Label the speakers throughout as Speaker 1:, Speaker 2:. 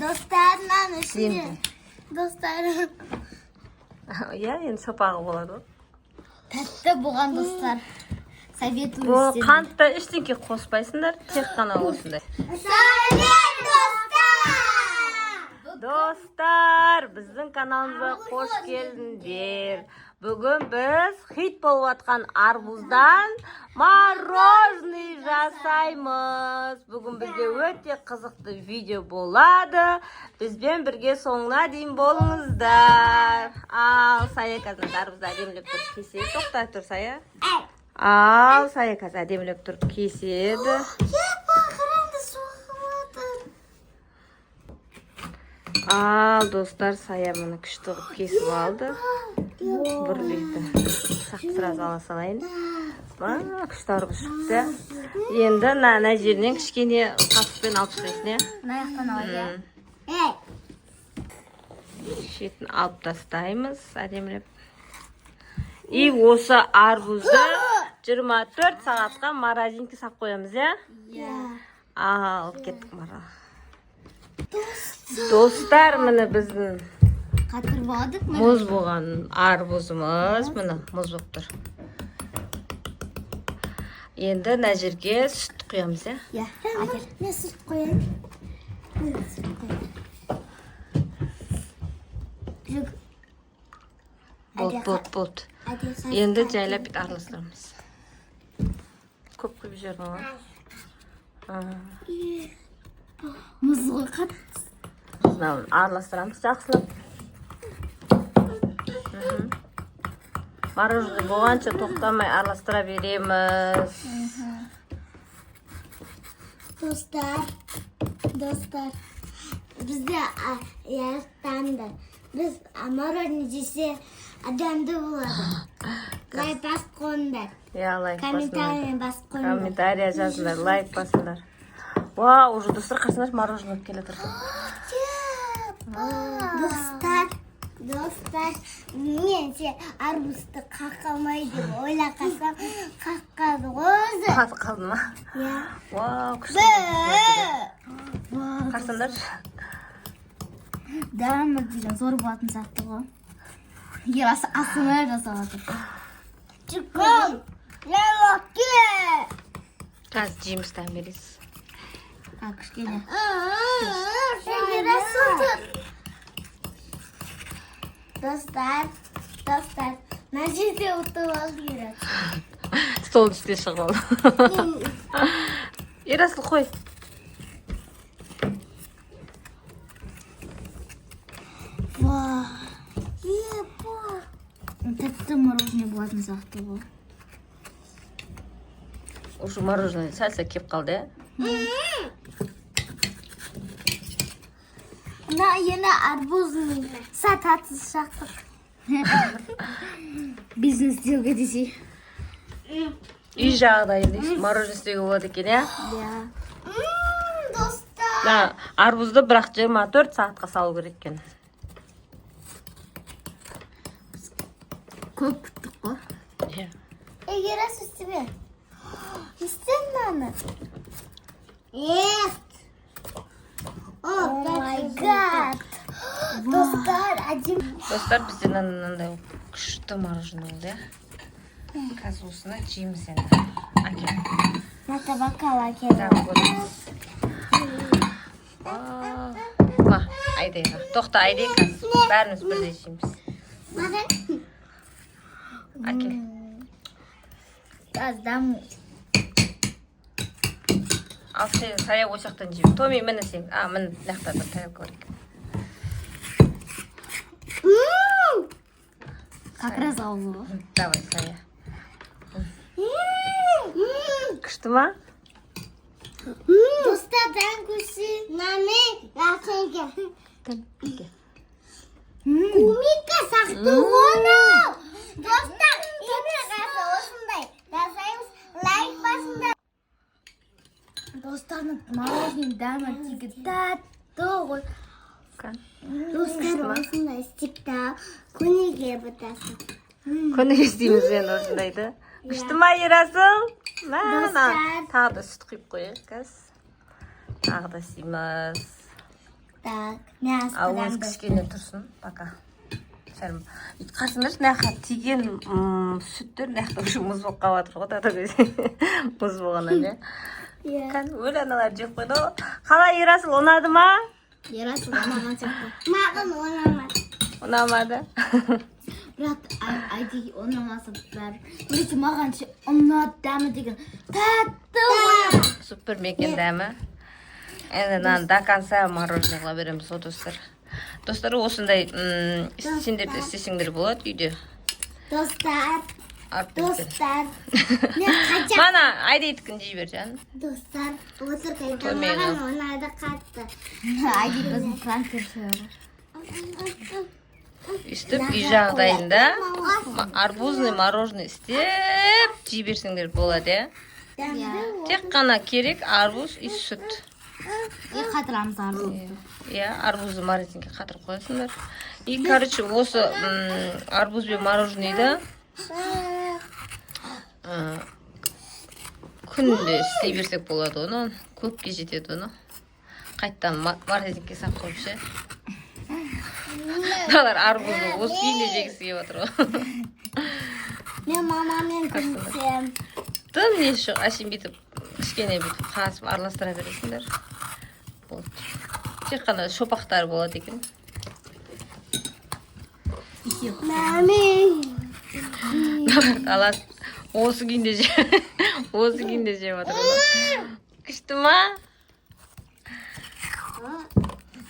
Speaker 1: Достар, мынаның ішінде.
Speaker 2: Енді.
Speaker 1: Достар.
Speaker 2: Иә, енді сопағы болады ғой.
Speaker 1: Тәтті болған, достар. Советую
Speaker 2: Ол
Speaker 1: сіздерге.
Speaker 2: қантта ештеңке қоспайсыңдар, тек қана осындай.
Speaker 1: Сәлем, достар!
Speaker 2: Достар, біздің каналымызға қош келдіңдер. Бүгін біз хит болып жатқан арбуздан мороженое жасаймыз. Бүгін бізде өте қызықты видео болады. Бізбен бірге соңына дейін болыңыздар. Ал, Сая қазір арбузды әдемілеп тұрып кеседі. Тоқтай тұр, Сая. Ал, Сая қазір әдемілеп тұрып кеседі.
Speaker 1: Епа, қараңдар, су ағып жатыр.
Speaker 2: Ал, достар, Сая мұны күшті қылып кесіп алды. Бір беті. Сақты сразу ала салайын. А, күшті арбуз шықты. Енді мына жерінен кішкене қасықпен алып тастайсың, иә?
Speaker 1: Мына жақтан алайық, иә?
Speaker 2: Шетін алып тастаймыз әдемілеп. И осы арбузды 24 сағатқа морозилка салып қоямыз, иә?
Speaker 1: Иә.
Speaker 2: Ал, кеттік мара. Достар, міне біздің
Speaker 1: Қатырып алдық міне.
Speaker 2: Мұз болған арбузымыз, міне, мұз болып тұр. Енді мына жерге сүт құямыз, иә?
Speaker 1: Иә, әкел. Мен сүт қояйын. Мен сүт қояйын. Жүк.
Speaker 2: Болды, болды, болды. Енді жайлап бүйтіп араластырамыз. Көп құйып жібердің ғой. А,
Speaker 1: Мұз ғой қатты.
Speaker 2: Мынаны араластырамыз жақсылап. Мороженое болғанша тоқтамай араластыра береміз.
Speaker 1: Достар, достар, бізде яқтанды. Біз мороженое жесе адамды болады. Лайк басып қойыңдар.
Speaker 2: Иә, лайк басыңдар.
Speaker 1: Комментарий басып қойыңдар.
Speaker 2: Комментарий жазыңдар, лайк басыңдар. Вау, уже, достар, қарасаңдаршы, мороженое болып келе жатыр.
Speaker 1: Достар, достар, мен ше арбузды қақа алмай деп ойлап қалсам, қаққады ғой өзі.
Speaker 2: Қатып қалды ма?
Speaker 1: Иә.
Speaker 2: Вау, күшті. Қарасаңдаршы.
Speaker 1: Дәмі деген зор болатын сияқты ғой. Ерасы асыны жасап жатыр. Чикон!
Speaker 2: Қазір жейміз, дәм бересіз.
Speaker 1: А, кішкене. Достар, достар, мына жерде отырып алу керек.
Speaker 2: Столдың үстіне шығып алды. Ерасыл, қой.
Speaker 1: Вау. Епа. Тәтті мороженое болатын сияқты ғой.
Speaker 2: Уже мороженое сәл сәл кеп қалды, иә?
Speaker 1: Мына енді арбуздың сататын шақтық. Бизнес істеуге десей.
Speaker 2: Үй жағдайында мороженое істеуге болады екен, иә?
Speaker 1: Иә. Достар.
Speaker 2: Мына арбузды бірақ 24 сағатқа салу керек екен.
Speaker 1: Көп күттік қой.
Speaker 2: Иә.
Speaker 1: Ей, Ерас, істеме. Істе мынаны. Нет. Oh my God. Достар, әдемі.
Speaker 2: Достар, бізде мынандай күшті мороженое болды, иә? Қазір осыны жейміз енді. Әкел.
Speaker 1: Мына бокал әкел.
Speaker 2: Дәм көреміз. Ма, Айдайға. Тоқта, Айдай, қазір бәріміз бірдей жейміз.
Speaker 1: Маған.
Speaker 2: Әкел.
Speaker 1: Қазір дәм.
Speaker 2: Ал сен, Сая, осы жақтан жеймін. Томи, міне сен. А, міне, мына жақта бір тарелка бар екен.
Speaker 1: Как раз аузы ғой.
Speaker 2: Давай, Сая. Күшті ма?
Speaker 1: Достар, дәм көрсе. Наны, әкелге. Кумика сақты оны. Достар, енді қазір осындай жасаймыз. Лайк басыңдар. Достар, мороженое дәмі тегі тәтті ғой. Достар, осындай істеп та күніге бітасың.
Speaker 2: Күніге істейміз енді осындайды. Күшті ма, Ерасыл? Мә,
Speaker 1: Достар.
Speaker 2: тағы да сүт құйып қояйық қазір. Тағы да істейміз.
Speaker 1: Так, мен
Speaker 2: Ал өзі кішкене тұрсын пока. Сәл өйтіп қарасаңдаршы, мына жаққа тиген сүттер мына жақта уже мұз болып қалып жатыр ғой, тағы мұз болғаннан, иә.
Speaker 1: Иә.
Speaker 2: Кәдімгі өлі аналар жеп қойды ғой. Қалай, Ерасыл, ұнады ма?
Speaker 3: Ерасыл ұнаған сияқты.
Speaker 1: Маған ұнамады.
Speaker 2: Ұнамады.
Speaker 3: Бірақ Айди ұнамаса, бәрі. Короче, маған ше ұнады, дәмі деген тәтті ғой.
Speaker 2: Супер ме екен дәмі? Енді мынаны до конца мороженое қыла береміз ғой, достар. Достар, осындай сендер де істесеңдер болады үйде.
Speaker 1: Достар,
Speaker 2: Арбузбен.
Speaker 1: достар. Мен қанша
Speaker 2: Мана Айдейдікін жей бер, жаным.
Speaker 1: Достар, өтірік айтамын,
Speaker 2: Тоймайды.
Speaker 1: маған ұнады қатты.
Speaker 3: Айди біздің пранкерші.
Speaker 2: Өйстіп үй жағдайында арбузный мороженое істеп жей берсеңдер болады, иә.
Speaker 1: Дәмді.
Speaker 2: Тек қана керек арбуз и сүт.
Speaker 3: И қатырамыз арбузды.
Speaker 2: Иә, арбузды морозилкаға қатырып қоясыңдар. И короче, осы арбуз бен мороженыйды күнде істей берсек болады оны, көпке жетеді. Оны қайтадан морозилкаға салып қойып ше. Мыналар арбузды осы күйінде жегісі келіп жатыр ғой.
Speaker 1: Мен мамамен күлсем.
Speaker 2: Дым несі жоқ, әшейін бүйтіп кішкене бүйтіп қасып араластыра бересіңдер, болды. Тек қана шопақтар болады екен.
Speaker 1: Мами.
Speaker 2: Алас осы күйінде же, осы күйінде жеп жатыр ғой. Күшті ма?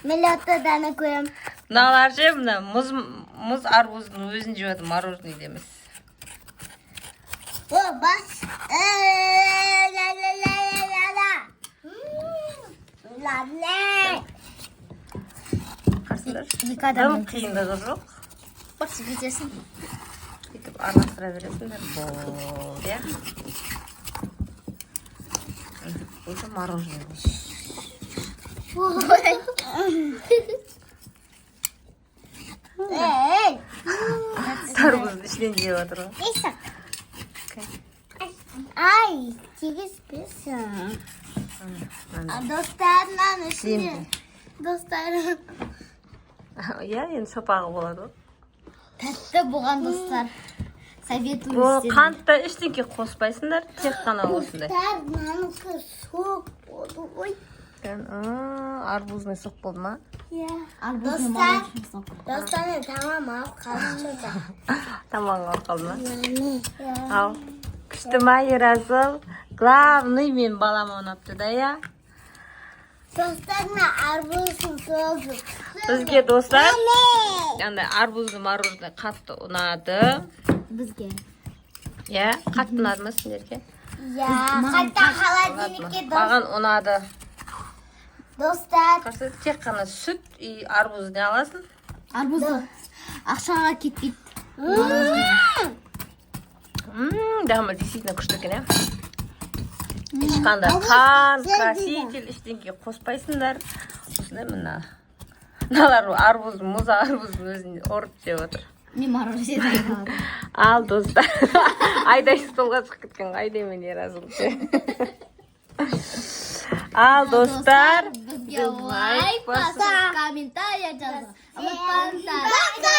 Speaker 1: Мен лотоданы көремін.
Speaker 2: Мыналар ше, мына мұз арбуздың өзін жеп жатыр, мороженое емес.
Speaker 1: О, бас. Ла ла ла ла ла. Ла ла.
Speaker 2: Қарасаңдаршы,
Speaker 3: Екі
Speaker 2: дым
Speaker 3: адам
Speaker 2: қиындығы жоқ.
Speaker 3: басып кетесің.
Speaker 2: Бүйтіп араластыра бересіңдер, болды, иә. Уже мороженое болды.
Speaker 1: Ей,
Speaker 2: Арбуздың ішінен жеп жатыр ғой.
Speaker 1: Исак. Ай, тигізбесін.
Speaker 2: Мынандай.
Speaker 1: Достар, мынаның ішінде.
Speaker 2: Демде.
Speaker 1: Достар.
Speaker 2: Иә, енді шопағы болады ғой.
Speaker 3: Тәтті болған, достар. Советую
Speaker 2: Ол
Speaker 3: сіздерге.
Speaker 2: қантта ештеңке қоспайсыңдар, тек қана осындай.
Speaker 1: Достар, мынанікі сок болды ғой.
Speaker 2: Арбузный сок болды ма?
Speaker 1: Иә.
Speaker 3: Арбузный
Speaker 1: Достар.
Speaker 3: мороженое сок.
Speaker 1: Достар, мен тамам алып қалды.
Speaker 2: Тамағың алып қалды ма?
Speaker 1: Иә.
Speaker 2: Ал күшті ма, Ерасыл? Главный, мен балам ұнапты да, иә.
Speaker 1: Достар, мына арбуздың согы.
Speaker 2: Бізге, достар, андай арбузный мороженое қатты ұнады.
Speaker 3: Бізге.
Speaker 2: Иә, қатты ұнады ма сендерге?
Speaker 1: Иә, қайта
Speaker 2: Ұнады ма?
Speaker 1: холодильникке.
Speaker 2: Маған ұнады.
Speaker 1: Достар,
Speaker 2: Қараса, тек қана сүт и арбузды аласың.
Speaker 3: Арбузды ақшаға кетпейді.
Speaker 2: Дәмі действительно күшті екен, иә. Ешқандай қан, краситель, ештеңке қоспайсыңдар. Осындай мына мыналар арбуз, мұз арбуздың өзін ұрып жеп отыр.
Speaker 3: Мен мороженое.
Speaker 2: Ал, достар, Айдай столға шығып кеткен ғой, Айдай мен Ерасыл ше. Ал, достар,
Speaker 3: Бізге лайк басып, комментарий жазып ұмытпаңыздар.
Speaker 1: Пока!